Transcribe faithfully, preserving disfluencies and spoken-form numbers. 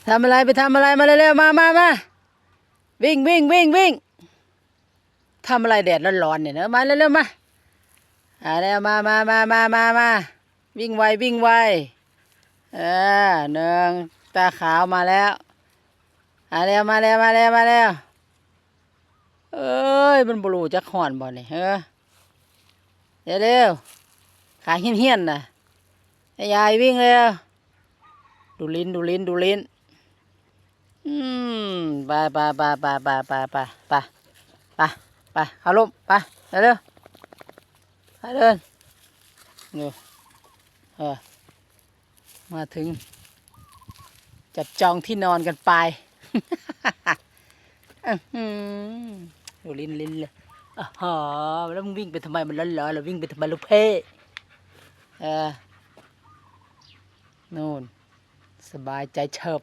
ทำอะไร ไปทำอะไร มาเร็วๆ มามามา วิ่งวิ่งวิ่งวิ่ง ทำอะไรแดดร้อนๆเนี่ยนะ มาเร็วๆ มา มาแล้ว มามามามามามา วิ่งไววิ่งไว เออ หนึ่ง ตาขาวมาแล้ว มาแล้ว มาแล้ว มาแล้ว มาแล้ว เอ้ย มันบ่รู้จักฮ้อนบ่นี่ เฮ้อ เร็วๆ ขาเหี่ยนๆ น่ะ ให้ยายวิ่งเร็ว ดูลิ้น ดูลิ้น ดูลิ้น อืม ไปไปไปไปไปไปไปไปไปไป เข้าร่ม ไป เร็วๆ ไปเดิน เร็ว เออ มาถึง จับจองที่นอนกันไป อื้อหือ ดูลิ้น ลิ้นเลย อ๋อ แล้วมึงวิ่งไปทำไม มันร้อนๆ แล้ววิ่งไปทำไมลูกเพ่ เออ นู่น สบายใจเฉิบ